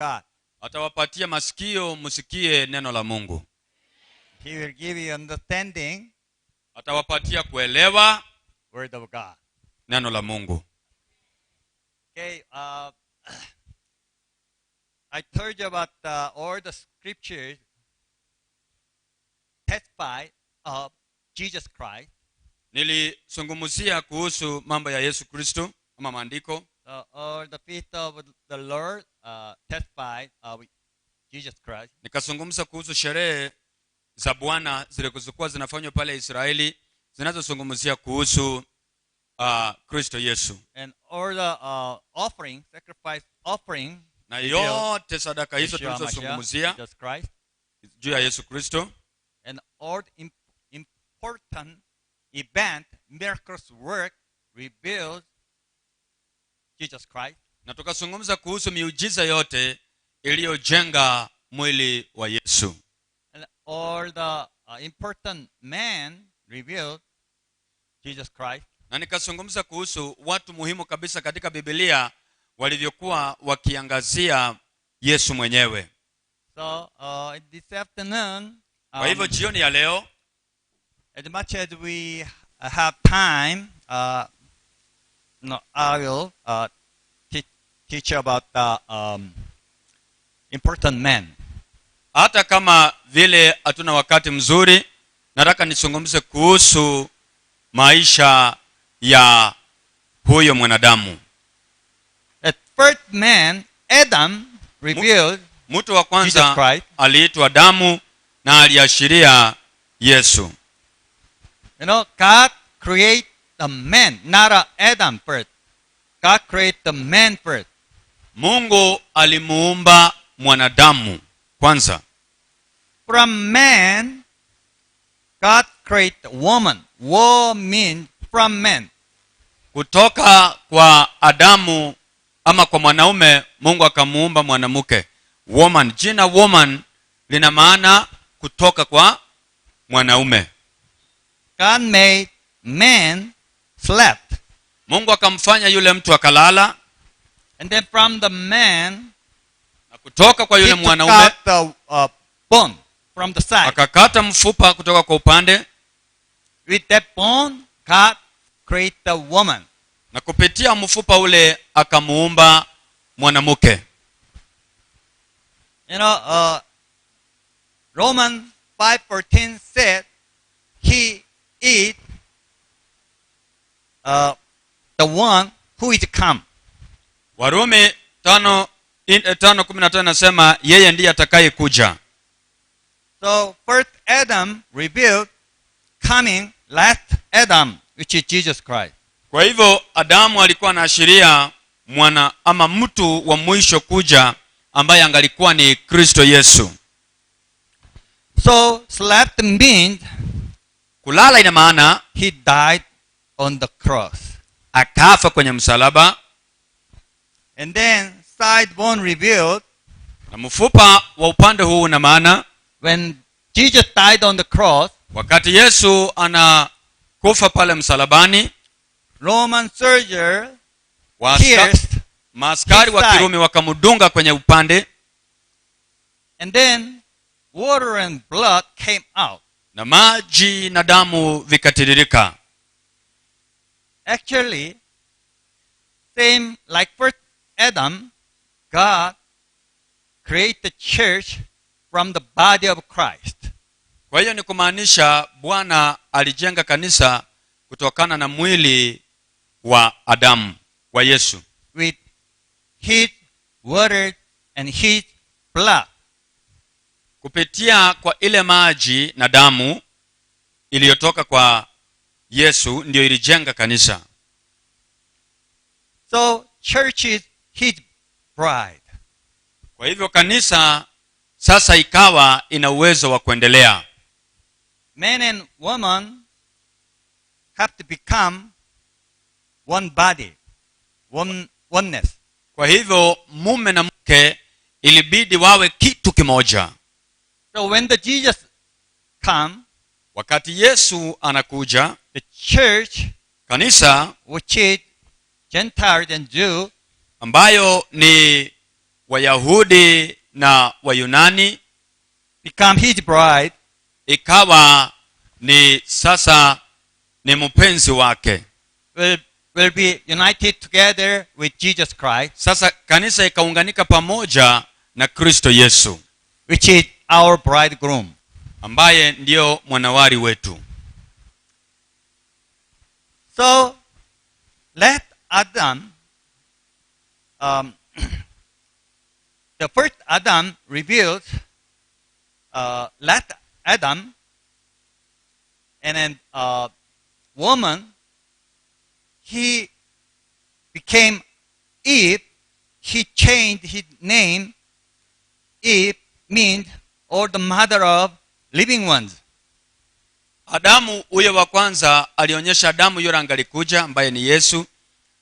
God. Atawapatia masikio msikie neno la Mungu. He will give you understanding Atawapatia kuelewa word of God. Neno la Mungu. Okay, I told you about all the scriptures testify of Jesus Christ. Nilizungumzia kuhusu mambo ya Yesu Kristo ama maandiko. All the feast of the Lord testify of Jesus Christ. Nikazungumza kuhusu sherehe za Bwana zilizokuwa zinafanywa pale Israeli zinazozungumzia kuhusu Kristo Yesu. And all the offering, sacrifice offering, Na yote sadaka hizo Yeshua Mashiach, tulizozungumzia Jesus Christ, juu ya Yesu Kristo, and all the important event, miracles work reveals Jesus Christ. Na tukazungumza kuhusu miujiza yote iliyojenga mwili wa Yesu. And all the important man revealed Jesus Christ. Na nikazungumza kuhusu watu muhimu kabisa katika Bibilia walivyokuwa wakiangazia Yesu mwenyewe. So this afternoon, Kwa hivyo jioni ya leo, as much as we have time, no, I will teach you about the important man. Hata kama vile hatuna wakati mzuri, nataka nizungumze kuhusu maisha ya huyo mwanadamu. The first man, Adam, revealed Mtu wa kwanza Jesus Christ. Aliitwa Adamu na aliashiria Yesu. God created the man, not a Adam first. God created the man first. Mungu alimuumba mwanadamu kwanza. From man, God created woman. Woman from man. Kutoka kwa Adamu ama kwa mwanaume, Mungu akamuumba mwanamke, woman. Jina woman lina maana kutoka kwa mwanaume. God made man slept. Mungu akamfanya yule mtu akalala. And then from the man, Na kutoka kwa he yule took mwanaume out the bone from the side. Akakata mfupa kutoka kwa upande. With that bone, God created the woman. Na kupitia mfupa ule akamuumba mwanamke. Romans 5:14 said, "He is the one who is come." Warumi 5:15 nasema yeye ndiye atakayekuja. So first Adam revealed coming last Adam, which is Jesus Christ. Kwa hivyo Adamu alikuwa anaashiria mwana ama mtu wa mwisho kuja ambaye angalikuwa ni Kristo Yesu. So slept means Kulala ina maana he died on the cross. Akafa kwenye msalaba. And then side bone revealed Na mfupa wa upande huu una maana when Jesus died on the cross, wakati Yesu anakufa pale msalabani, Roman soldier pierced maaskari wa his side. Kirumi wakamdunga kwenye upande. And then water and blood came out. Na maji na damu vikatiririka. Actually, same like first Adam, God created the church from the body of Christ. Kwa hiyo ni kumaanisha Bwana alijenga kanisa kutokana na mwili wa Adamu, wa Yesu, with his water and his blood. Kupitia kwa ile maji na damu iliyotoka kwa Yesu ndiyo ilijenga kanisa. So church is his bride. Kwa hivyo kanisa sasa ikawa ina uwezo wa kuendelea. Man and woman have to become one body, one oneness. Kwa hivyo mume na mke ilibidi wawe kitu kimoja. So when the Jesus come, Wakati Yesu anakuja, the church, kanisa, which is Gentiles and Jew, ambayo ni Wayahudi na Wayunani become his bride, ikawa ni sasa ni mpenzi wake. will be united together with Jesus Christ, Sasa kanisa ikaunganika pamoja na Kristo Yesu, which is our bridegroom. Ambaye ndiyo mwanawari wetu. So let Adam, the first Adam revealed, let Adam and then woman, he became Eve. He changed his name. Eve means or the mother of living ones. Adamu huyo wa kwanza alionyesha Adamu yule angalikuja ambaye ni Yesu,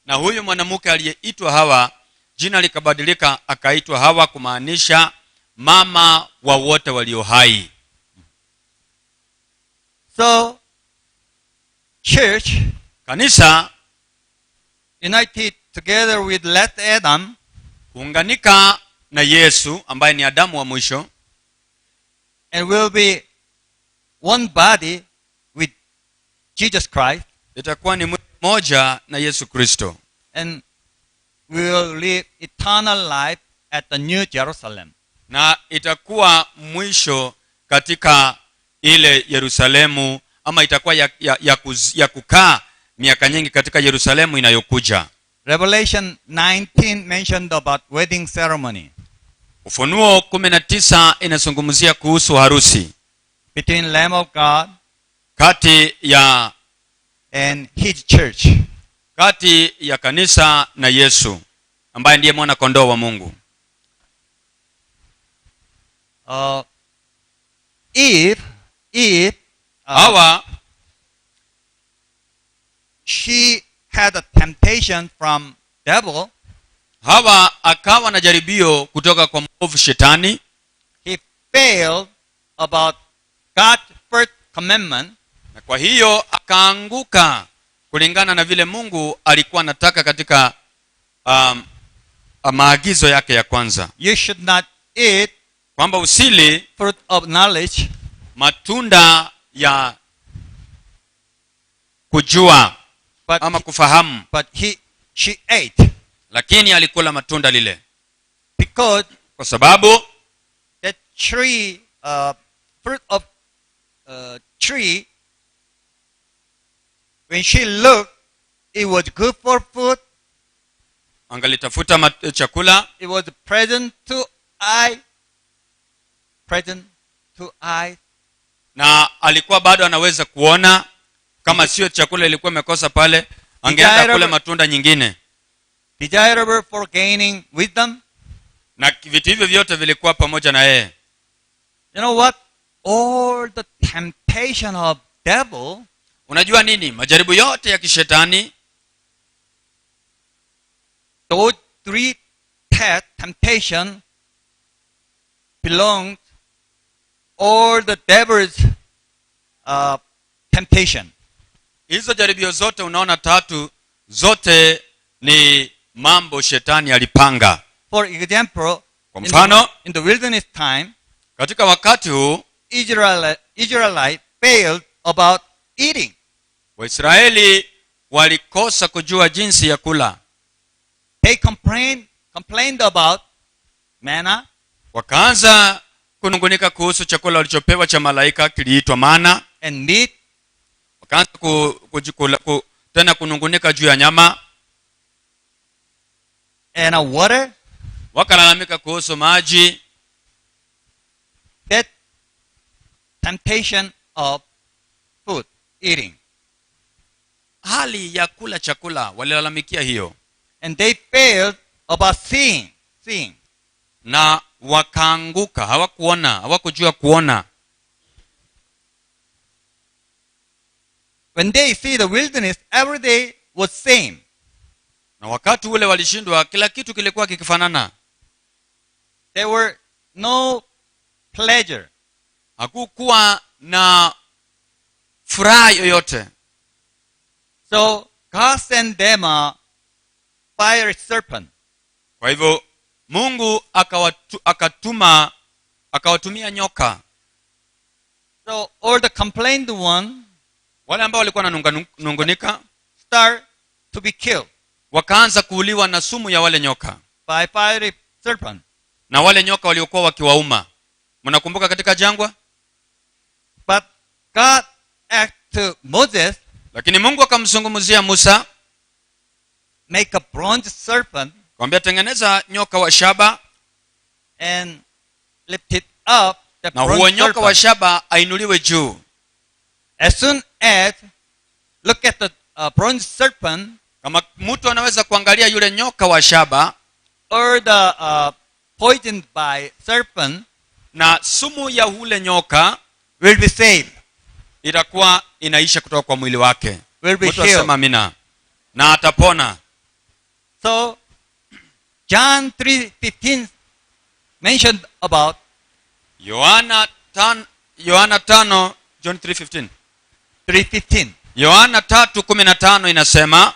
na huyu mwanamke aliyeitwa Hawa jina likabadilika akaitwa Hawa, kumaanisha mama wa wote walio hai. So, church Kanisa united together with last Adam kuunganika na Yesu ambaye ni Adamu wa mwisho and will be one body with Jesus Christ, itakuwa ni mwili mmoja na Yesu Kristo, and we will live eternal life at the New Jerusalem. Na itakuwa mwisho katika ile Yerusalemu, ama itakuwa ya kukaa miaka nyingi katika Yerusalemu inayokuja. Revelation 19 mentioned about wedding ceremony Ufunuo 19 inazungumzia kuhusu harusi between Lamb of God kati ya and his church. Kati ya kanisa na Yesu ambaye ndiye mwana kondoo wa Mungu. Eve, Hawa she had a temptation from devil. Hawa akawa na jaribio kutoka kwa mwovu Shetani. He failed about God's first commandment, Na kwa hiyo akaanguka kulingana na vile Mungu alikuwa anataka katika maagizo yake ya kwanza, You should not eat kwamba usili fruit of knowledge. Matunda ya kujua But, ama kufahamu. But she ate Lakini alikula matunda lile because kwa sababu that tree, fruit of tree, when she looked, it was good for food. Angalitafuta chakula. It was pleasant to eye, pleasant to eye. Na alikuwa bado anaweza kuona. Kama sio chakula ilikuwa imekosa pale, angeenda kula matunda nyingine. Desirable for gaining wisdom. Na vitu hivyo vyote vilikuwa pamoja na yeye. You know what? All the temptation of devil Unajua nini? Majaribu yote ya kishetani, those three temptation belong all the devil's temptation. Hizo jaribio zote unaona tatu zote ni mambo shetani alipanga. For example, Kwa mfano, in the wilderness time, katika wakati huu, Israelite failed about eating. Waisraeli walikosa kujua jinsi ya kula. They complained about manna, Wakaanza kunungunika kuhusu chakula walichopewa cha malaika kiliitwa mana. And meat, Wakaanza tena kunungunika juu ya nyama, and water. Wakalalamika kuhusu maji. That temptation of food, eating. Hali ya kula chakula walilalamikia hiyo. And they failed about seeing. Na wakaanguka, hawakuona, hawakujua kuona. When they see the wilderness, every day was same. Na wakati ule walishindwa, kila kitu kilikuwa kikifanana. There were no pleasure. Hakukuwa na furaha yoyote. So God sent them a fiery serpent. Kwa hivyo Mungu akatuma akawatumia nyoka. So all the complained one Wale ambao walikuwa wananungunika start to be killed wakaanza kuuliwa na sumu ya wale nyoka by fiery serpent. Na wale nyoka waliokuwa wakiwauma. Mnakumbuka katika jangwa? But God asked to Moses, Lakini Mungu akamzungumzia Musa, make a bronze serpent kwambia tengeneza nyoka wa shaba, and lift it up the na huo bronze nyoka wa serpent. shaba ainuliwe juu. As soon as look at the bronze serpent Kama mtu anaweza kuangalia yule nyoka wa shaba or the poisoned by serpent na sumu ya ule nyoka will be saved, itakuwa inaisha kutoka kwa mwili wake. will be Mtu healed. asema amina, na atapona. So John 3:15 mentioned about Yohana 5, John 3:15. 3:15. Yohana 3:15 inasema,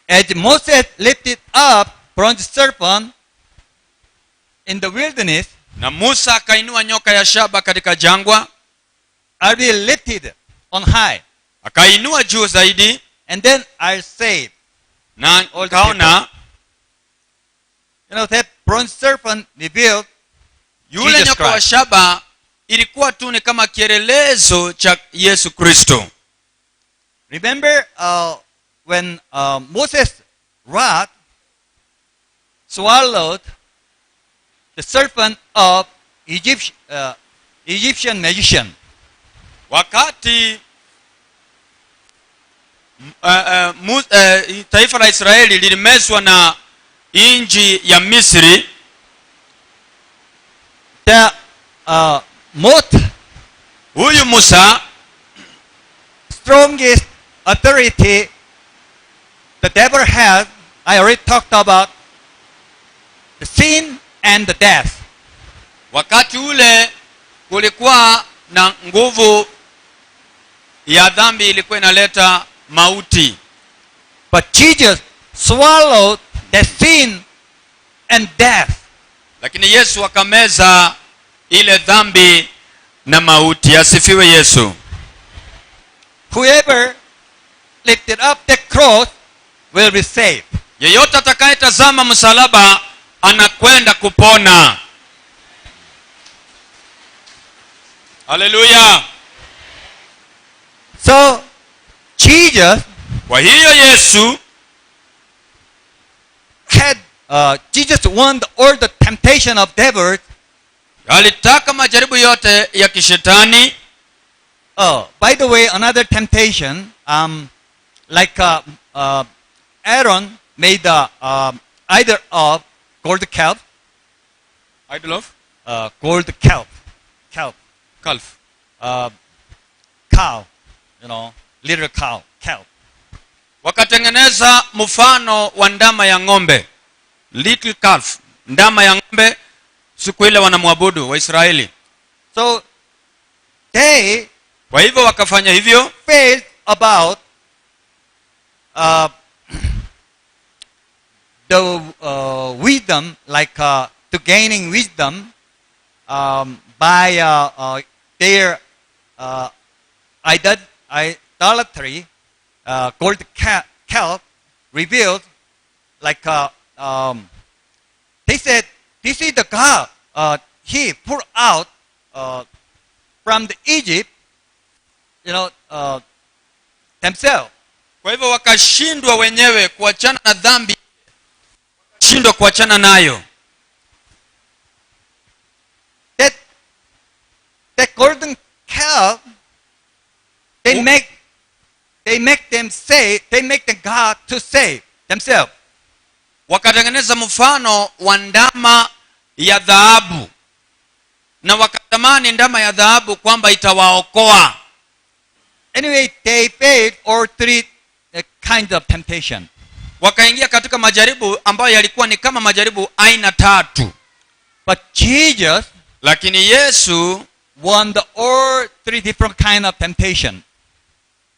As Moses lifted up bronze serpent in the wilderness, na Musa akainua nyoka ya shaba katika jangwa, I'll be lifted on high, akainua juu zaidi, and then I'll save. Na All the kaona That bronze serpent revealed yule Jesus nyoka wa Christ. shaba ilikuwa tu ni kama kielelezo cha Yesu Kristo. Remember when Moses' rod swallowed the serpent of Egyptian magician. Wakati taifa la Israeli lilimezwa na nchi ya Misri, The most huyu Musa strongest authority the devil has, I already talked about the sin and the death. Wakati ule kulikuwa na nguvu ya dhambi ilikuwa inaleta mauti. But Jesus swallowed the sin and death. Lakini Yesu akameza ile dhambi na mauti. Asifiwe Yesu. Whoever lifted up the cross will be saved. Yeyote atakayetazama msalaba anakwenda kupona. Haleluya. So Jesus Kwa hiyo Yesu had Jesus won all the temptation of devils. Alitaka majaribu yote ya kishetani. Oh, by the way, another temptation, like Aaron made the idol of gold calf, Idol of? Gold calf, calf, Calf. Cow, little cow, calf. Wakatengeneza mfano wa ndama ya ng'ombe, little calf, ndama ya ng'ombe, siku ile wanamwabudu Waisraeli. So they Kwa hivyo wakafanya hivyo. Failed about the wisdom, like to gaining wisdom by their idolatry, gold calf revealed, like they said, "This is the God he put out from the Egypt," themselves. Kwa hivyo wakashindwa wenyewe kuachana na dhambi, wakashindwa kuachana nayo. That golden calf, they Oh. make them say, they make them God to save themselves. Wakatengeneza mfano wa ndama ya dhahabu na wakatamani ndama ya dhahabu kwamba itawaokoa. Anyway, they failed all three kinds of temptation. Wakaingia katika majaribu ambayo yalikuwa ni kama majaribu aina tatu. But Jesus Lakini Yesu won the all three different kind of temptation.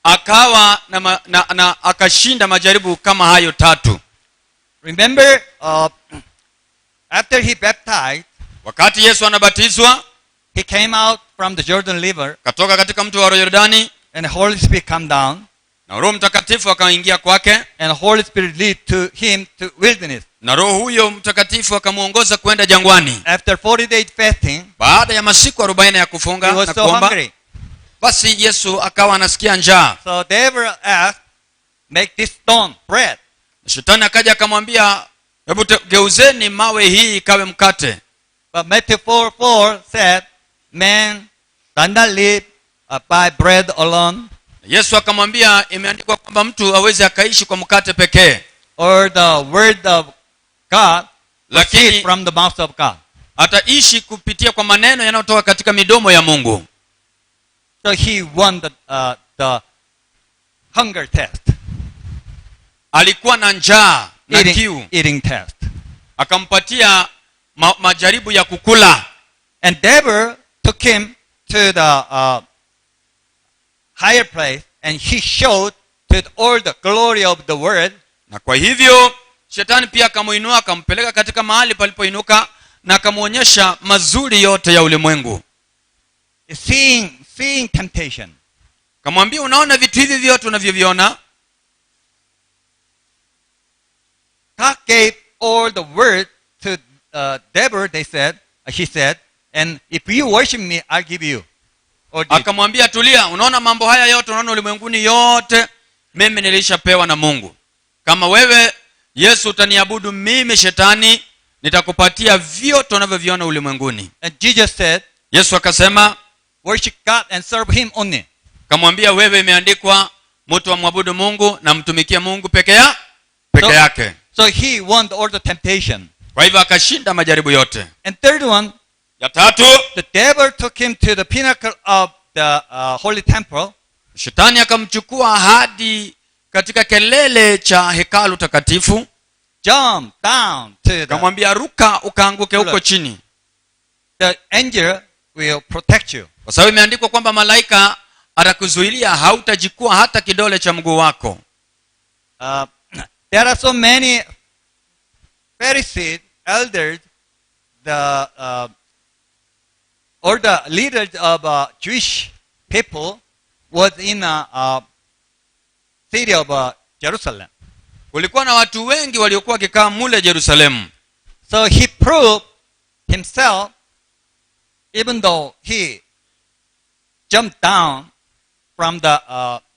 Akawa na, ma, na, na akashinda majaribu kama hayo tatu. Remember, After he baptized, Wakati Yesu anabatizwa, he came out from the Jordan River katoka katika mto wa Yordani, and the Holy Spirit come down na Roho Mtakatifu akaingia kwake, and the Holy Spirit lead to him to wilderness. Na Roho huyo Mtakatifu akamwongoza kwenda jangwani. After 40 days fasting, Baada ya masiku 40 ya kufunga he was na so kuomba, hungry. Basi Yesu akawa anasikia njaa. So devil asked, "Make this stone bread." Shetani akaja akamwambia, hebu geuzeni mawe hii ikawe mkate. But Matthew 4:4 said, "Man does not live by bread alone," Yesu akamwambia, imeandikwa kwamba mtu hawezi akaishi kwa mkate pekee, or the word of God lakini proceed from the mouth of God. Ataishi kupitia kwa maneno yanayotoka katika midomo ya Mungu. So he won the hunger test. Alikuwa na njaa na kiu. Eating test. Akampatia majaribu ya kukula. And devil took him to the higher place and he showed to all the glory of the world. Na kwa hivyo shetani pia akamuinua, akampeleka katika mahali palipoinuka na akamuonyesha mazuri yote ya ulimwengu. Seeing temptation. Akamwambia, unaona vitu hivi vyote unavyoviona? God gave all the word to devil, he said, and if you worship me, I'll give you all this. Akamwambia, tulia, unaona mambo haya yote, unaona ulimwenguni yote, mimi nilishapewa na Mungu. Kama wewe Yesu utaniabudu mimi shetani, nitakupatia vyote unavyoviona ulimwenguni. And Jesus said, Yesu akasema, worship God and serve him only. Akamwambia, wewe imeandikwa mtu amwabudu Mungu na mtumikie Mungu peke yake. So he won all the temptation. Kwa hivyo akashinda majaribu yote. And third one, Ya tatu, the devil took him to the pinnacle of the holy temple. Shetani akamchukua hadi katika kelele cha hekalu takatifu. Jump down to the Akamwambia, ruka ukaanguke huko Look. chini. The angel will protect you. Kwa sababu imeandikwa kwamba malaika atakuzuilia, hautajikua hata kidole cha mguu wako. There are so many Pharisees, elders, the or the leaders of Jewish people was in a city of Jerusalem. Kulikuwa na watu wengi waliokuwa wakikaa mule Yerusalemu. So he proved himself, even though he jumped down from the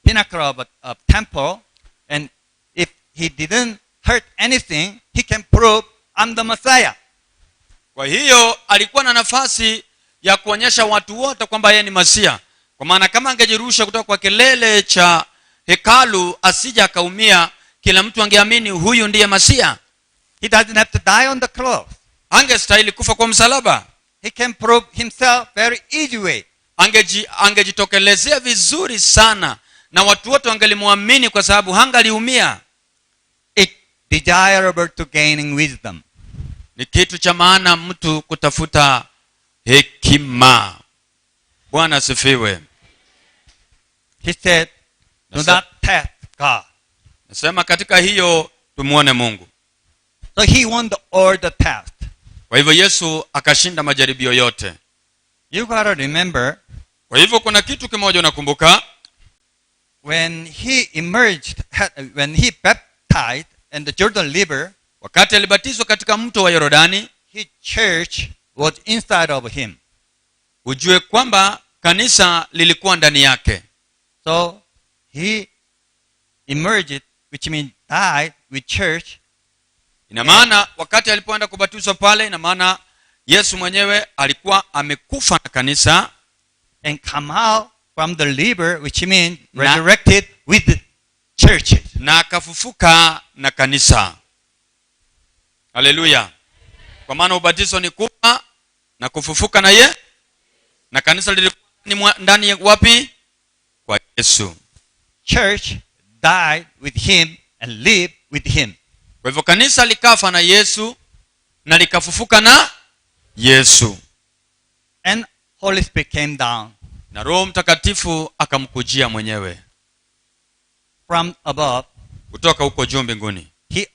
pinnacle of temple, and if he didn't hurt anything, he can prove I'm the Messiah. Kwa hiyo alikuwa na nafasi ya kuonyesha watu wote kwamba yeye ni Masia. Kwa maana kama angejirusha kutoka kwa kelele cha hekalu asije akaumia, kila mtu angeamini huyu ndiye Masia. He doesn't have to die on the cross. Angestahili kufa kwa msalaba. He can prove himself very easy way. Angejitokelezea vizuri sana na watu wote wangelimwamini kwa sababu hangaliumia. It's desirable to gaining wisdom. Ni kitu cha maana mtu kutafuta hekima. Bwana asifiwe. He said, do not test God. Nasema katika hiyo tumuone Mungu. So he won all the test. Kwa hivyo Yesu akashinda majaribio yote. You got to remember, Kwa hivyo kuna kitu kimoja unakumbuka. when he emerged, when he baptized in the Jordan River, wakati alibatizwa katika mto wa Yordani, his church was inside of him. Ujue kwamba kanisa lilikuwa ndani yake. So he emerged, which means died with church. Ina maana wakati alipoenda kubatizwa pale, ina maana Yesu mwenyewe alikuwa amekufa na kanisa, and come out from the river, which means resurrected with the churches. Na akafufuka na kanisa. Haleluya. Kwa maana ubatizo ni kufa na kufufuka na ye, na kanisa lilikuwa ni ndani wapi? Kwa Yesu. Church died with him and lived with him. Kwa hivyo kanisa likafa na Yesu na likafufuka na Yesu. And Holy Spirit came down Na Roho Mtakatifu akamkujia mwenyewe from above. kutoka huko juu mbinguni. He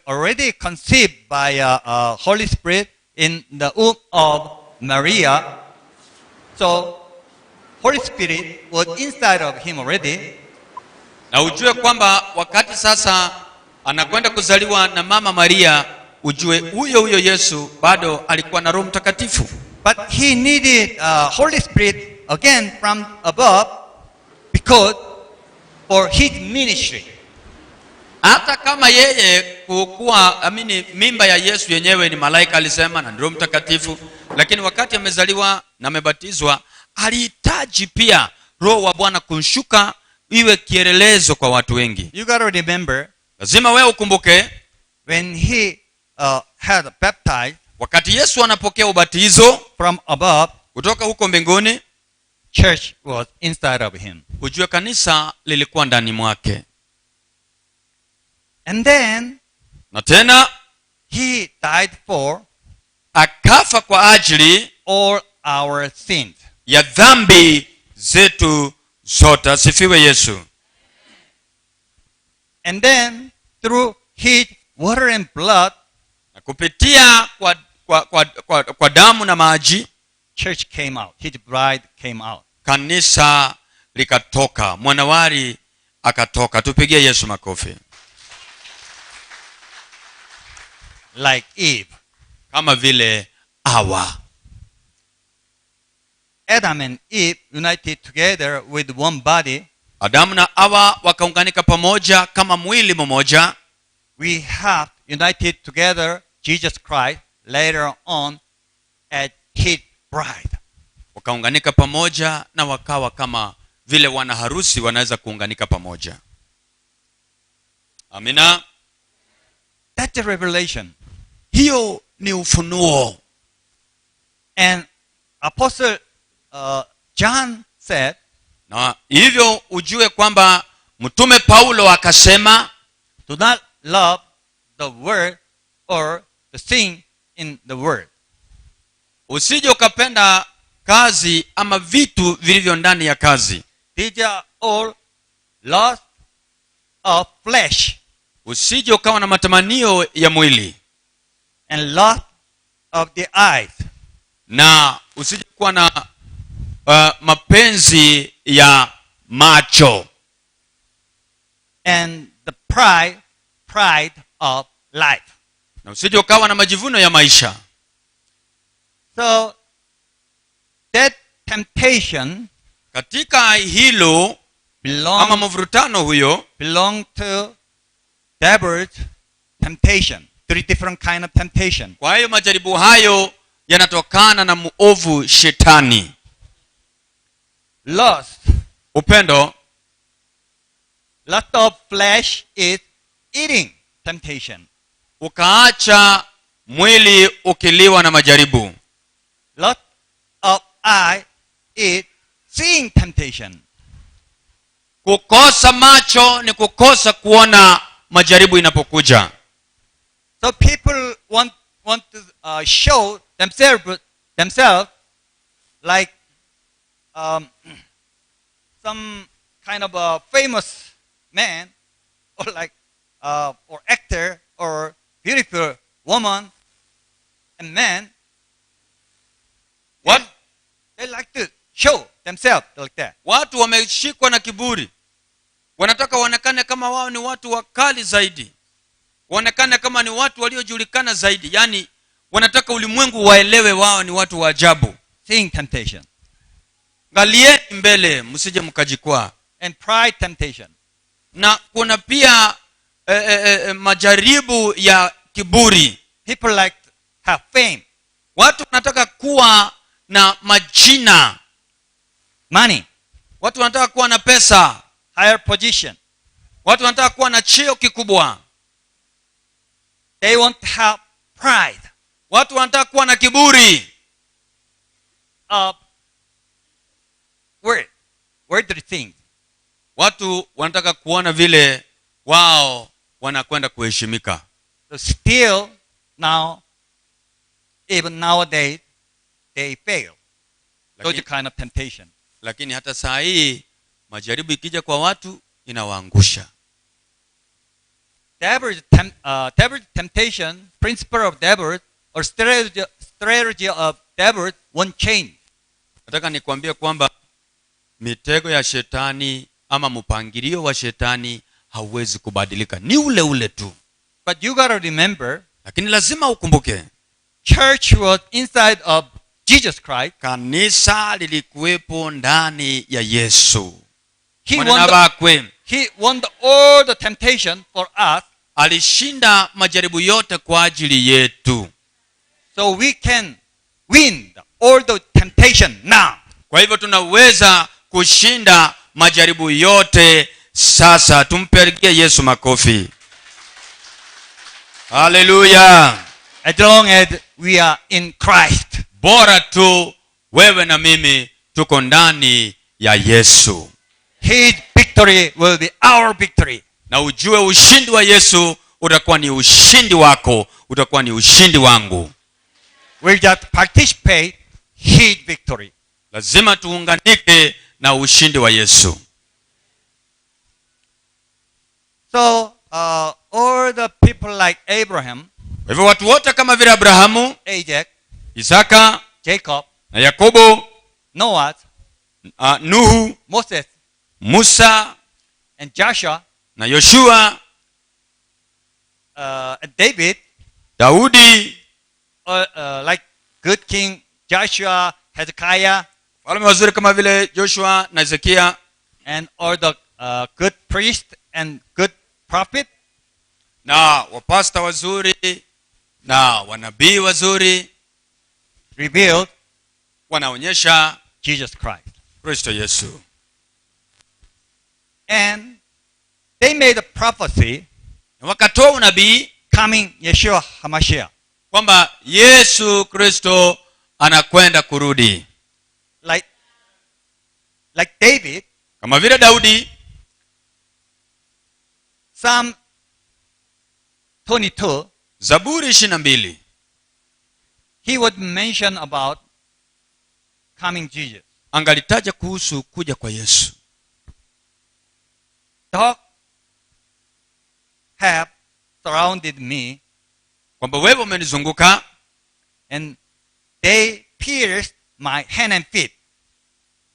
already conceived by Holy Spirit in the womb of Maria. So Holy Spirit was inside of him already. Na ujue kwamba wakati sasa anakwenda kuzaliwa na mama Maria, ujue huyo huyo Yesu bado alikuwa na Roho Mtakatifu. But he needed Holy Spirit again from above because for his ministry. Hata kama yeye kukuwa amini mimba ya Yesu yenyewe ni malaika alisema na Roho Mtakatifu, lakini wakati amezaliwa na amebatizwa alihitaji pia Roho wa Bwana kumshuka iwe kielelezo kwa watu wengi. You got to remember, Lazima wewe ukumbuke, when he had baptized wakati Yesu anapokea ubatizo from above, kutoka huko mbinguni, church was inside of him. Ujue kanisa lilikuwa ndani mwake. And then Na tena he died for akafa kwa ajili all our sins. Ya dhambi zetu zote. Asifiwe Yesu. And then through his water and blood, Na kupitia kwa damu na maji, church came out. His bride came out. Kanisa likatoka, mwanawali akatoka. Tupigie Yesu makofi. Like Eve. Kama vile Hawa. Adam and Eve united together with one body. Adamu na Hawa wakaunganika pamoja kama mwili mmoja. We have united together Jesus Christ later on at his bride. Wakaunganika pamoja na wakawa kama vile wana harusi wanaweza kuunganika pamoja. Amina. That's a revelation. Hiyo ni ufunuo. And Apostle John said, Na hivyo ujue kwamba mtume Paulo akasema, do not love the world or the thing in the world. Usije ukapenda kazi ama vitu vilivyo ndani ya kazi. These are all lust of flesh Usije ukawa na matamanio ya mwili and lust of the eyes na usije kuwa na mapenzi ya macho and the pride of life. Na usije ukawa na majivuno ya maisha. So that temptation Katika hilo ama mvurutano huyo belong to devil's temptation. Three different kind of temptation. Kwa hiyo majaribu hayo yanatokana na muovu shetani. Lust. Upendo. Lust of flesh is eating temptation. Ukaacha mwili ukiliwa na majaribu. Lust of eye is seeing temptation. Kukosa macho ni kukosa kuona majaribu inapokuja. So people want to show themselves like some kind of a famous man or like or actor or beautiful woman and man. What? They like to show themselves like that. Watu wameshikwa na kiburi, wanataka waonekane kama wao ni watu wakali zaidi, waonekane kama ni watu waliojulikana zaidi, yani wanataka ulimwengu waelewe wao ni watu wa ajabu. Seeing temptation. Angalieni mbele msije mkajikwaa. And pride temptation. Na kuna pia majaribu ya kiburi. People like to have fame. Watu wanataka kuwa na majina. Money. Watu wanataka kuwa na pesa. Higher position. Watu wanataka kuwa na cheo kikubwa. They want to have pride. Watu wanataka kuwa na kiburi. Of worldly things. Watu wanataka kuona vile wao wanakwenda kuheshimika. So still now, even nowadays, they fail. Those kind of temptation. Lakini hata saa hii majaribu ikija kwa watu inawaangusha. Devil's temptation, principle of devil, or strategy of devil won't change. Nataka nikwambie kwamba mitego ya shetani ama mpangilio wa shetani hauwezi kubadilika, ni ule ule tu. But you gotta remember, Lakini lazima ukumbuke, church was inside of Jesus Christ. Kanisa lilikuwepo ndani ya Yesu. He Mwana won bakwe he won all the temptation for us, alishinda majaribu yote kwa ajili yetu. So we can win all the temptation now. Kwa hivyo tunaweza kushinda majaribu yote sasa. Tumpigie Yesu makofi. Haleluya. As long as we are in Christ. Bora tu wewe na mimi tuko ndani ya Yesu. His victory will be our victory. Na ujue ushindi wa Yesu utakuwa ni ushindi wako, utakuwa ni ushindi wangu. We'll just participate his victory. Lazima tuunganike na ushindi wa Yesu. So all the people like Abraham, Kwa hivyo watu wote kama vile Abrahamu, Isaac, Isaka Jacob, na Yakobo, Noah, Nuhu, Moses, Musa and Joshua, na Yoshua, and David, Daudi, like good King Joshua, Hezekiah, wafalme wazuri kama vile Joshua na Hezekia, and all the good priest and good prophet, na wapasta wazuri na wanabii wazuri revealed wanaonyesha Jesus Christ. Kristo Yesu. And they made a prophecy Na wakatoa unabii coming Yeshua HaMashiach. Kwamba Yesu Kristo anakwenda kurudi. Like David, Kama vile Daudi, Psalm 22, Zaburi 22, he would mention about coming Jesus. Angalitaja kuhusu kuja kwa Yesu. Dog have surrounded me Kwamba wewe umenizunguka and they pierced my hand and feet.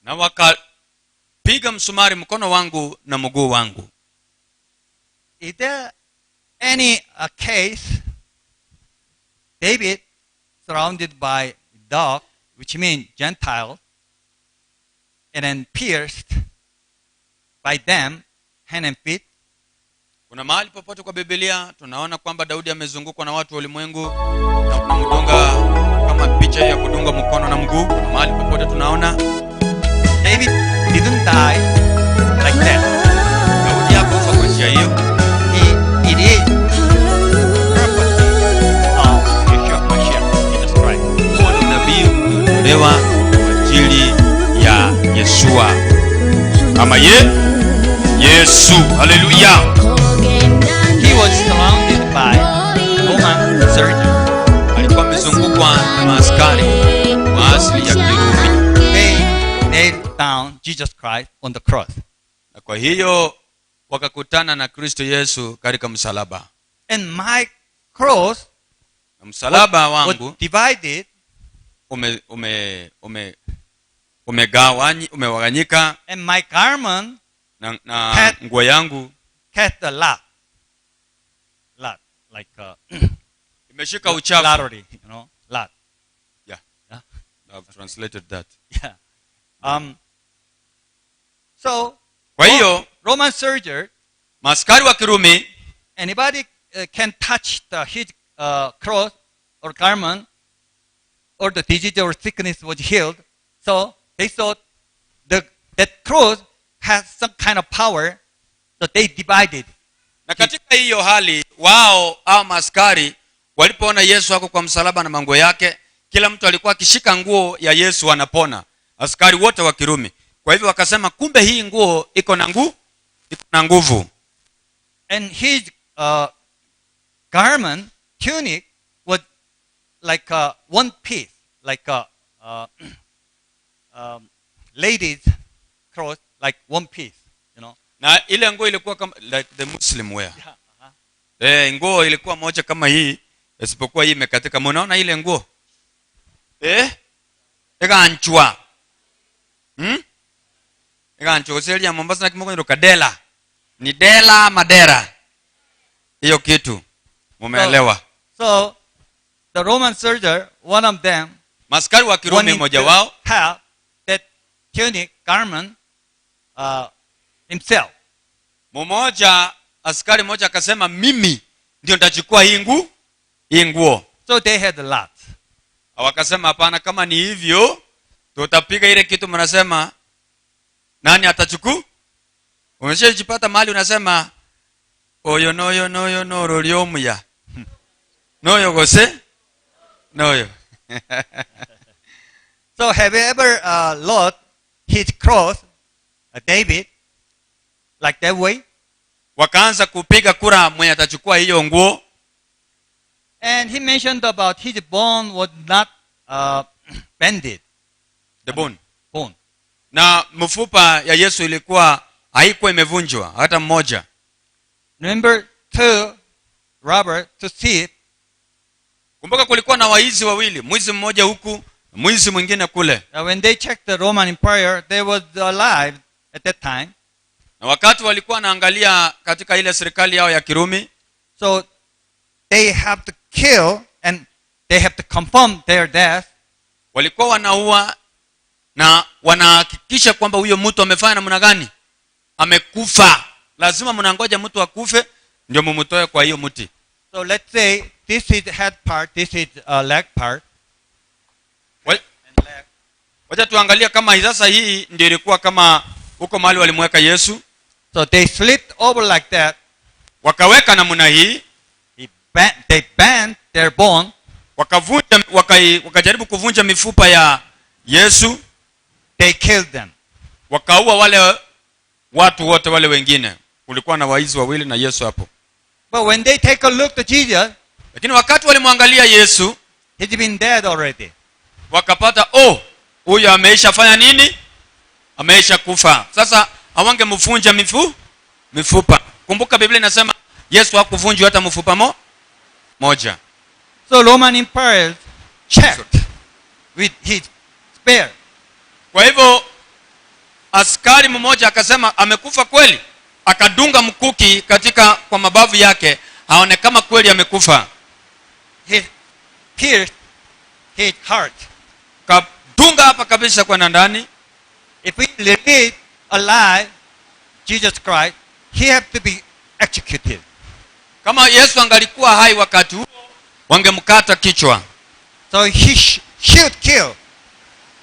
Na wakapiga msumari mkono wangu na mguu wangu. Is there any case David surrounded by dog, which means Gentile, and then pierced by them hand and feet? Kuna mahali popote kwa Biblia tunaona kwamba Daudi amezungukwa na watu wa ulimwengu na wanamdunga kama picha ya kudunga mkono na mguu? Kuna mahali popote tunaona? David didn't die like that. Daudi hakufa kwa njia hiyo. It is prophecy of Yeshua Mashiach, Jesus Christ. Huo ni unabii uliotolewa kwa ajili ya Yeshua ama Yesu. Haleluya. He was surrounded by Roman soldiers. Alikuwa amezungukwa na maaskari wa asili ya Kirumi. They nailed down Jesus Christ on the cross. Na kwa hiyo wakakutana na Kristo Yesu katika msalaba. And my cross Na msalaba was wangu divided umewaganyika and my garment na nguo yangu cast a lot. Lot. Like imeshika uchafu. Lottery, lot. Yeah. Yeah. I've translated that. Yeah. So Kwa hiyo Roman soldier, maaskari wa Kirumi, anybody can touch his cross or garment, or the disease or sickness was healed. So they thought that cross has some kind of power, so they divided. Na katika hiyo hali wao au maaskari walipoona Yesu ako kwa msalaba na manguo yake, kila mtu alikuwa akishika nguo ya Yesu anapona, askari wote wa Kirumi. Kwa hivyo wakasema kumbe hii nguo iko na nguvu. And his garment, tunic, was like one piece, like a ladies' clothes, like one piece. Na ile nguo ilikuwa kama like the Muslim wear. Yeah. Nguo ilikuwa moja kama hii, isipokuwa hii imekatika. Munaona ile nguo, iganchwa, Iganchwa uselia Mombasa na kimoko kadela ni dela madera, hiyo kitu mumeelewa. So the Roman soldier, one of them, Maskari wa Kirumi wanted mmoja to wao have that tunic garment himself. Mmoja, askari mmoja akasema, "Mimi ndio nitachukua hii nguo." So they had a lot. Wakasema, "Hapana, kama ni hivyo tutapiga ile kitu mnasema nani atachukua." Umeshajipata mahali unasema, "Oyo noyo noyo noro lyomuya noyo gose noyo." So have you ever lost his cross, David, like that way? Wakaanza kupiga kura mwenye atachukua hiyo nguo. And he mentioned about his bone was not bended. The bone. Bone. Na mfupa ya Yesu ilikuwa haikuwa imevunjwa hata mmoja. Remember two robber to thief. Kumbuka kulikuwa na waizi wawili, mwizi mmoja huku, mwizi mwingine kule. When they checked the Roman Empire, they was alive at that time. Na wakati walikuwa wanaangalia katika ile serikali yao ya Kirumi, So they have to kill and they have to confirm their death. Walikuwa wanaua na wanahakikisha kwamba huyo mtu amefanya namna gani, amekufa. Lazima mnangoja mtu akufe ndio mumtoe kwa hiyo mti. So let's say this is head part, this is leg part, and leg. Wacha tuangalie kama sasa hii ndio ilikuwa kama huko mahali walimweka Yesu. So they slipped over like that. Wakaweka namna hii. They bent their bone. Wakavunja wakajaribu kuvunja mifupa ya Yesu. They killed them. Wakaua wale watu wote wale wengine. Kulikuwa na waizi wawili na Yesu hapo. But when they take a look to Jesus, Lakini wakati walimwangalia Yesu, he's been dead already. Wakapata, oh, huyu ameisha fanya nini? Ameisha kufa. Sasa hawangemvunja mifupa. Kumbuka Biblia inasema Yesu hakuvunjwa hata mfupa moja. So Roman Empire checked with his spear. Kwa hivyo askari mmoja akasema, "Amekufa kweli." Akadunga mkuki katika kwa mabavu yake aone kama kweli amekufa. He pierced his heart. Kadunga hapa kabisa kwenda ndani. If we release alive Jesus Christ, he have to be executed. Kama Yesu angalikuwa hai wakati huo, wangemkata kichwa. So he should kill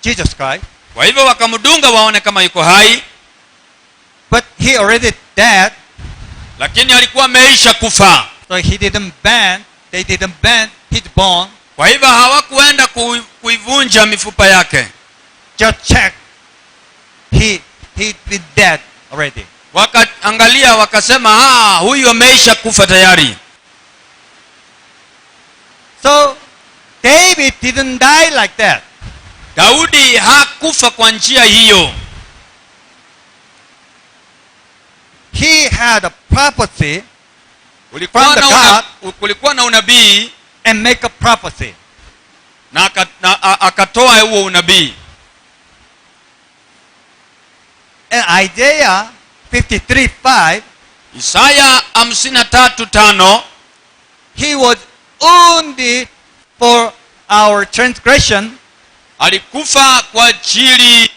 Jesus Christ. Kwa hivyo wakamdunga waone kama yuko hai. But he already dead, Lakini alikuwa ameisha kufa. So he didn't bend, they didn't bend his bone. Kwa hivyo hawakuenda kuivunja mifupa yake. Just check. He been dead already. Wakaangalia wakasema, "Ah, huyu ameisha kufa tayari." So David didn't die like that. Daudi hakufa kwa njia hiyo. He had a prophecy Kulikuwa from the na, God kulikuwa na unabii and make a prophecy. Na akatoa huo unabii. And Isaiah 53:5, Isaya 53:5, he was wounded for our transgression, alikufa kwa ajili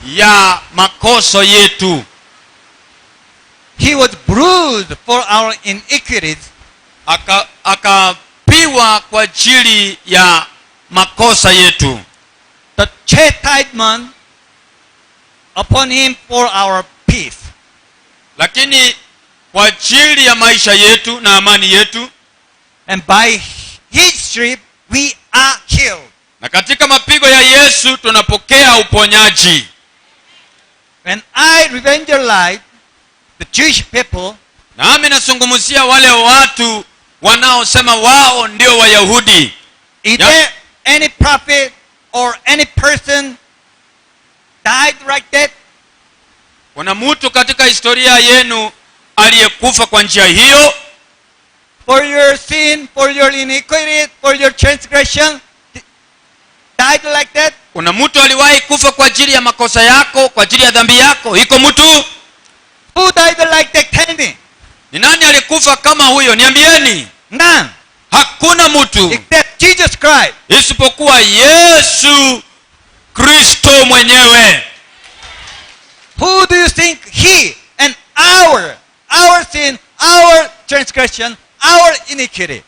ya makosa yetu, he was bruised for our iniquities. Akapigwa kwa ajili ya makosa yetu. The chastisement upon him for our peace. Lakini kwa ajili ya maisha yetu na amani yetu. And by his stripe we are healed. Na katika mapigo ya Yesu tunapokea uponyaji. When I evangelize the Jewish people, Nami nazungumzia wale watu wanaosema wao ndio Wayahudi. Is Yeah. there any prophet or any person died like that? Kuna mtu katika historia yenu aliyekufa kwa njia hiyo? for your sin, for your iniquity, for your transgression, died like that? Kuna mtu aliwahi kufa kwa ajili ya makosa yako, kwa ajili ya dhambi yako? Iko mtu? Who died like that? Tell me. Ni nani alikufa kama huyo? Niambieni. None. Hakuna mtu Except Jesus Christ. Isipokuwa Yesu Kristo mwenyewe. Who do you think he and our sin, our transgression, our iniquity?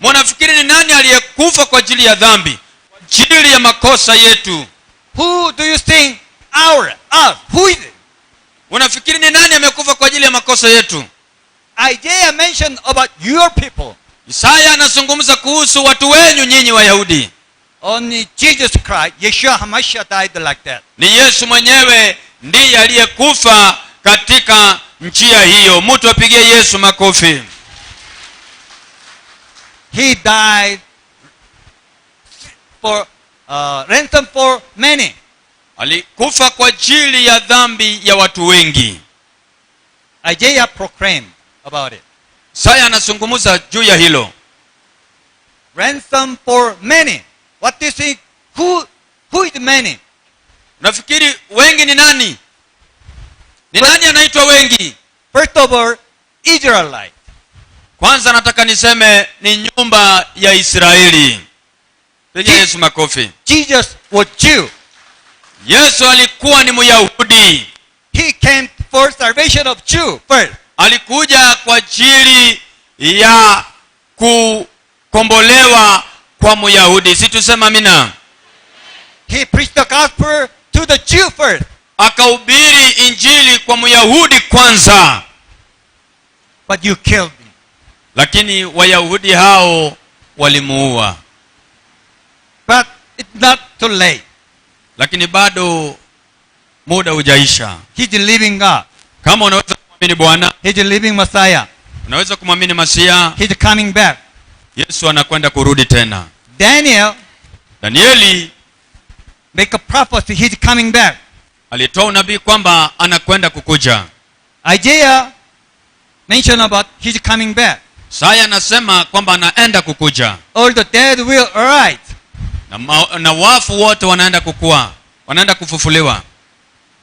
Mwanafikiri ni nani aliyekufa kwa ajili ya dhambi, kwa ajili ya makosa yetu? Who do you think our, us, who is it? Unafikiri ni nani amekufa kwa ajili ya makosa yetu? Isaiah mentioned about your people. Isaya anazungumza kuhusu watu wenyu nyinyi Wayahudi. Only Jesus Christ, Yeshua HaMashiach, died like that. Ni Yesu mwenyewe ndiye aliyekufa katika njia hiyo. Mtu apigie Yesu makofi. He died for ransom for many. Alikufa kwa ajili ya dhambi ya watu wengi. Isaiah proclaimed about it. Isaya anazungumza juu ya hilo. Ransom for many. What do you think? Who is many? Unafikiri wengi ni nani? Ni nani anaitwa wengi? First of all, Israelite. Kwanza nataka niseme ni nyumba ya Israeli. Piga Yesu makofi. Jesus was Jew. Yesu alikuwa ni Myahudi. He came for salvation of Jew first. Alikuja kwa ajili ya kukombolewa kwa Myahudi, si tusema amina? He preached the gospel to the Jew first. Akahubiri injili kwa Myahudi kwanza. But you killed him. Lakini Wayahudi hao walimuua. But it's not too late. Lakini bado muda hujaisha. He's a living God. Kama unaweza kumwamini Bwana, He's a living Messiah. Unaweza kumwamini Masia. He's coming back. Yesu anakwenda kurudi tena. Daniel Danieli make a prophecy, he's coming back. Alitoa unabii kwamba anakwenda kukuja. Isaiah mentioned about he's coming back. Isaya anasema kwamba anaenda kukuja. All the dead will arise. Na wafu wote wanaenda kukua, wanaenda kufufuliwa.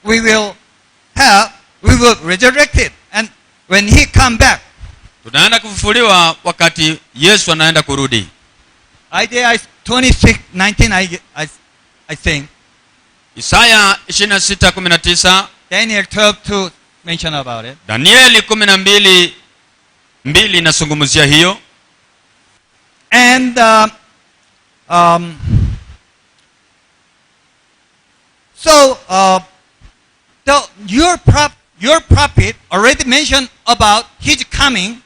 We will resurrect it. And when he come back, Tunaenda kufufuliwa wakati Yesu anaenda kurudi. Isaiah 26:19, I think. Isaya 26:19. Daniel 12:2 mention about it. Danieli 12:2 inazungumzia hiyo. And so your prophet already mentioned about his coming.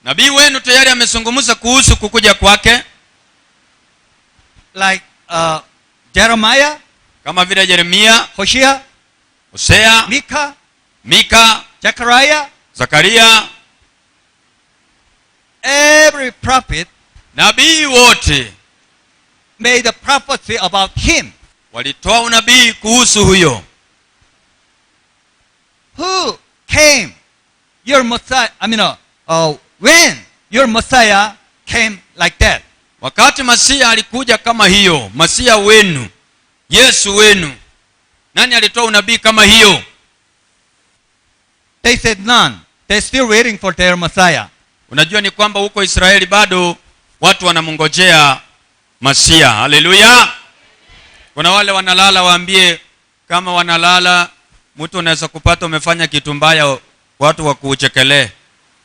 Nabii wenu tayari amezungumza kuhusu kukuja kwake. Like Jeremiah, kama vile Yeremia, Hosea, Hosea, Micah, Mika, Zechariah, Zakaria. Every prophet nabii wote made a prophecy about him. Walitoa unabii kuhusu huyo. Who came? Your Messiah, I mean, when your Messiah came like that? Wakati Masia alikuja kama hiyo, Masia wenu, Yesu wenu, nani alitoa unabii kama hiyo? They said none. They're still waiting for their Messiah. Unajua ni kwamba huko Israeli bado watu wanamngojea Masia. Haleluya. Kuna wale wanalala, waambie kama wanalala, mtu unaweza kupata umefanya kitu mbaya, watu wakuchekelee.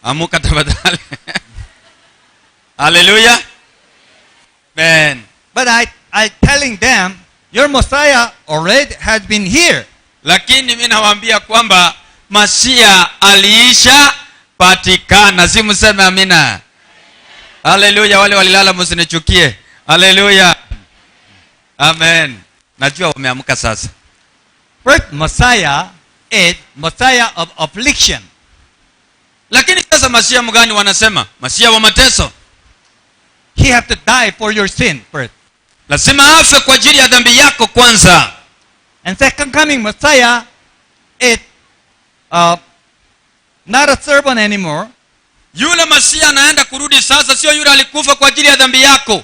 Amuka tafadhali. Haleluya. Amen. But I telling them, your Messiah already has been here. Lakini mimi nawaambia kwamba Masia aliisha patikana. Si mseme amina? Haleluya. Wale walilala msinichukie. Haleluya. Amen. Najua wameamka sasa. First Messiah is Messiah of affliction. Lakini sasa Masia mgani wanasema? Masia wa mateso. He have to die for your sin first. Lazima afe kwa ajili ya dhambi yako kwanza. And second coming Messiah is not a servant anymore. Yule Masihi anaenda kurudi sasa sio yule alikufa kwa ajili ya dhambi yako.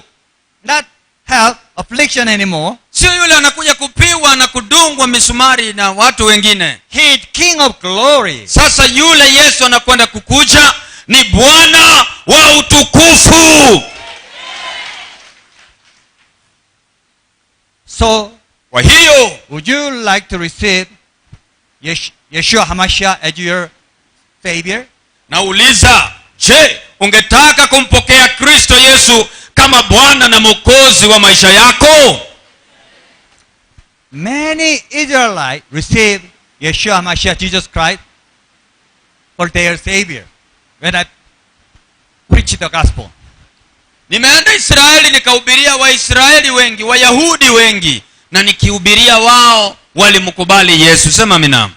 Not have affliction anymore. Sio yule anakuja kupigwa na kudungwa misumari na watu wengine. He is King of glory. Sasa yule Yesu anakwenda kukuja ni Bwana wa utukufu. So, kwa hiyo, would you like to receive Yeshua HaMashiach as your Savior? Nauliza, je, ungetaka kumpokea Kristo Yesu kama Bwana na Mwokozi wa maisha yako? Many Israelites received Yeshua HaMashiach Jesus Christ for their Savior when I preach the gospel. Nimeenda Israeli nikahubiria Waisraeli wengi, Wayahudi wengi, na nikihubiria wao walimkubali Yesu. Sema amina.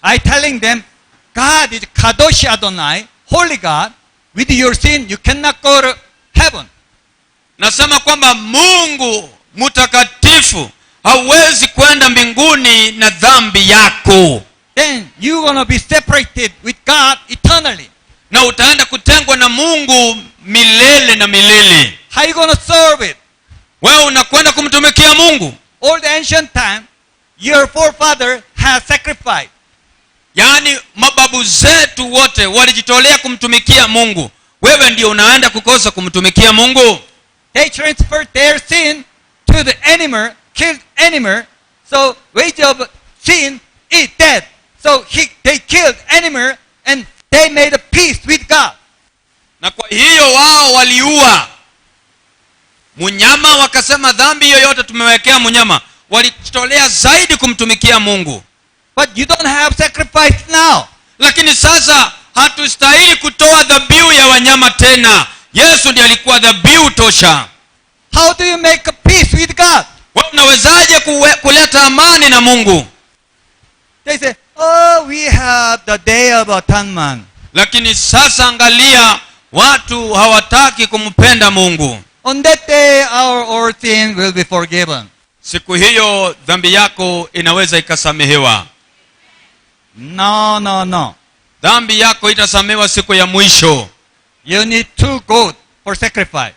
I telling them, God is Kadosh Adonai, Holy God. With your sin, you cannot go to heaven. Nasema kwamba Mungu mtakatifu hauwezi kwenda mbinguni na dhambi yako. Then you going to be separated with God eternally. Na utaenda kutengwa na Mungu milele na milele. How you going to serve it? Wewe unakwenda kumtumikia Mungu. All the ancient time, your forefather has sacrificed. Yaani mababu zetu wote walijitolea kumtumikia Mungu. Wewe ndio unaenda kukosa kumtumikia Mungu. They transferred their sin to the animal, killed animal. So wage of sin is death. So they killed animal and they made a peace with God. Na kwa hiyo wao waliua munyama, wakasema dhambi yoyote tumewekea munyama. Walijitolea zaidi kumtumikia Mungu. But you don't have sacrifice now. Lakini sasa hatustahili kutoa dhabihu ya wanyama tena. Yesu ndiye alikuwa dhabihu tosha. How do you make a peace with God? Wewe unawezaje kuleta amani na Mungu? They say, oh, we have the Day of Atonement. Lakini sasa angalia, watu hawataki kumpenda Mungu. On that day our all sin will be forgiven. Siku hiyo dhambi yako inaweza ikasamehewa. No, no, no. Dhambi yako itasamehewa siku ya mwisho. You need two goats for sacrifice.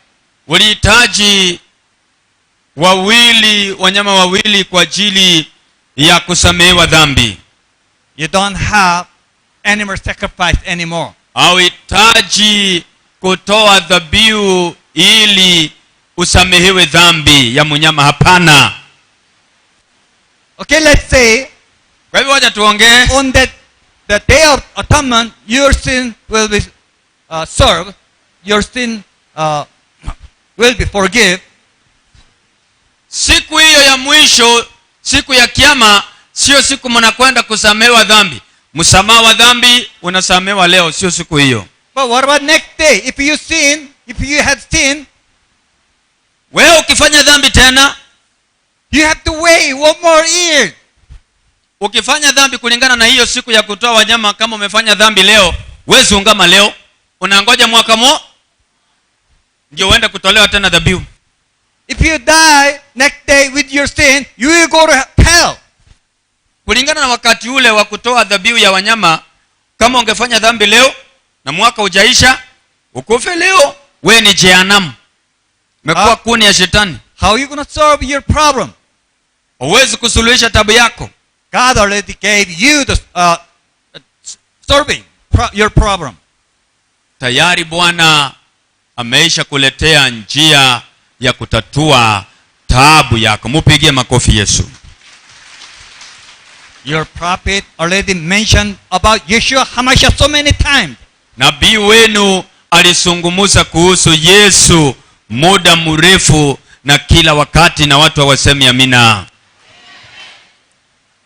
Ulihitaji wanyama wawili kwa ajili ya kusamehewa dhambi. You don't have animal sacrifice anymore. Hauhitaji kutoa dhabihu ili usamehewe dhambi ya mnyama, hapana. Okay, let's say Kwa hivyo wacha tuongee. On the Day of Atonement, your sin will be served, your sin will be forgiven. Siku hiyo ya mwisho, siku ya kiyama, sio siku mnakwenda kusamehewa dhambi. Msamaha wa dhambi unasamehewa leo, sio siku hiyo. But what about next day? If you sin, if you had sin, wewe ukifanya dhambi tena, you have to wait one more year. Ukifanya dhambi kulingana na hiyo siku ya kutoa wanyama, kama umefanya dhambi leo, huwezi ungama leo, unangoja mwaka ndio uende kutolewa tena dhabihu. If you die next day with your sin, you will go to hell. Kulingana na wakati ule wa kutoa dhabihu ya wanyama, kama ungefanya dhambi leo na mwaka hujaisha, ukufe leo, we ni jehanamu. Umekuwa kuni ya shetani. How are you going to solve your problem? Huwezi kusuluhisha tabu yako. God already gave you the solving your problem. Tayari Bwana ameisha kuletea njia ya kutatua taabu yako. Mupigie makofi Yesu. Your prophet already mentioned about Yeshua HaMashiach so many times. Nabii wenu alizungumza kuhusu Yesu muda mrefu na kila wakati, na watu hawasemi amina.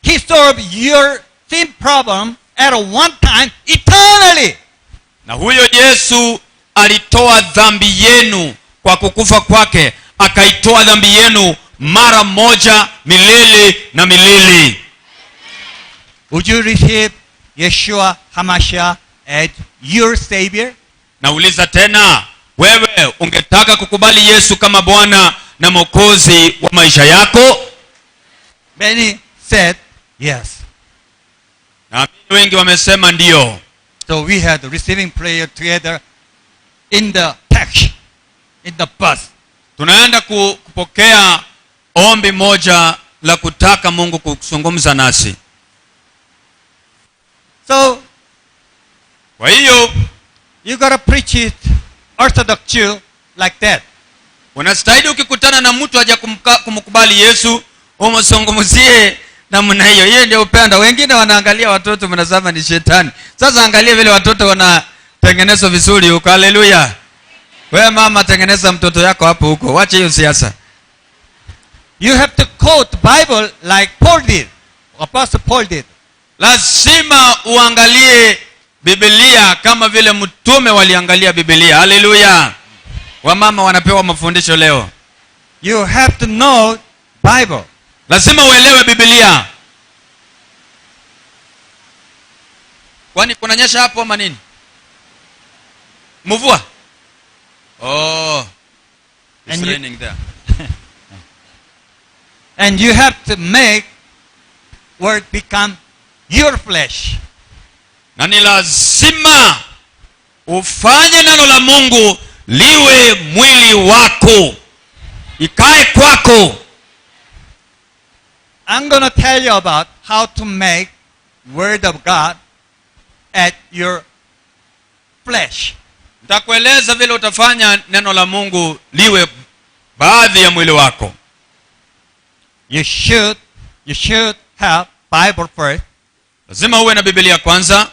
He solved your sin problem at one time eternally. Na huyo Yesu alitoa dhambi yenu kwa kukufa kwake, akaitoa dhambi yenu mara moja milele na milele. Would you receive Yeshua HaMashiach as your Savior? Nauliza tena, wewe ungetaka kukubali Yesu kama Bwana na Mwokozi wa maisha yako? Many said yes. Na wengi wamesema ndio. So we had receiving prayer together in the taxi, in the bus. Tunaenda kupokea ombi moja la kutaka Mungu kuzungumza nasi. So Kwa hiyo you gotta preach it Orthodox Jew like that. Unastahili ukikutana na mtu haja kumkubali Yesu, umzungumzie namna hiyo. Hiyo ndio upendo. Wengine wanaangalia watoto, mnasema ni shetani. Sasa angalia vile watoto wanatengenezwa vizuri huko. Haleluya. Wewe mama, tengeneza mtoto yako hapo huko, wache hiyo siasa. You have to quote Bible like Paul did. Apostle Paul did. Lazima uangalie Biblia kama vile mtume waliangalia Biblia. Haleluya. Wamama wanapewa mafundisho leo. You have to know Bible. Lazima uelewe Biblia. Kwani kunanyesha hapo ama nini? Mvua? Oh. It's raining there. And you have to make word become your flesh. Na ni lazima ufanye neno la Mungu liwe mwili wako, ikae kwako. I'm going to tell you about how to make word of God at your flesh. Nitakueleza vile utafanya neno la Mungu liwe baadhi ya mwili wako. You should have Bible first. Lazima uwe na Biblia kwanza.